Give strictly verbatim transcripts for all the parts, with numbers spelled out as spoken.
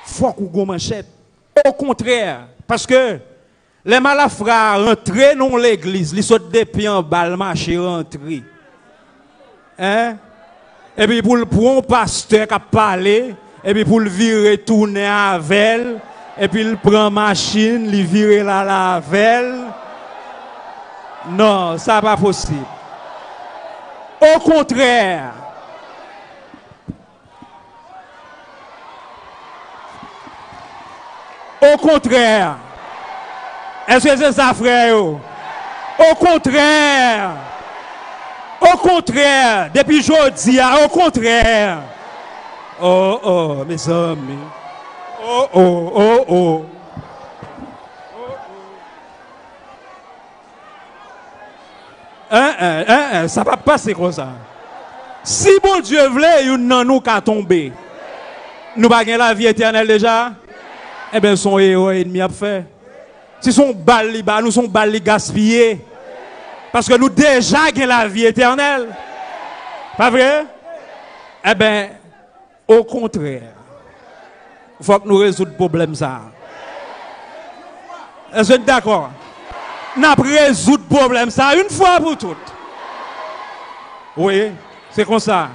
fòk ou gon manchèt. Okontrè, paske lè malafra a rantre nan yon legliz, li sot depi anba, l mache rantre. Hein? Epi pou l pran yon pastè k ap pale, epi pou l vire tounen avè l, epi l pran machin, li vire l ale avè l. Non, sa pa posib. Okontrè, Okontrè. Èske se sa, frè yo? Okontrè. Okontrè. Depi jodi a, okontrè. Oh, oh, mezanmi. Oh, oh, oh, oh. Hein, hein, hein, hein, sa p ap pase konsa. Si Bondye vle, youn nan nou ka tonbe. Nou pa gen lavi etènèl deja? Enben, se yon erè ènmi ap fè. Si se yon bal li ba nou, se yon bal li gaspiye. Paske nou deja gen lavi etènèl. Pa vre? Enben, Okontrè, fòk nou rezoud pwoblèm sa a. Èske n dakò? N ap rezoud pwoblèm sa a yon fwa pou tout. Wi, se konsa.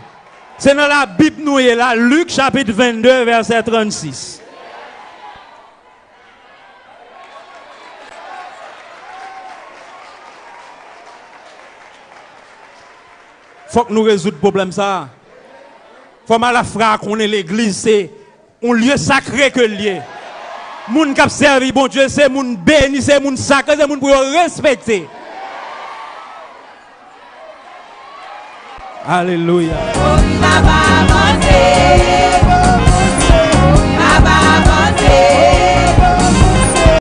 Se nan Labib nou ye la, Lik chapit vennde, vèsè trannsis. Fòk nou rezoud pwoblèm sa a. Fò malafra a konnen legliz se yon lye sakre ke l ye. Moun k ap sèvi Bondye se moun beni, se moun sakre, se moun pou yo respekte. Alelouya.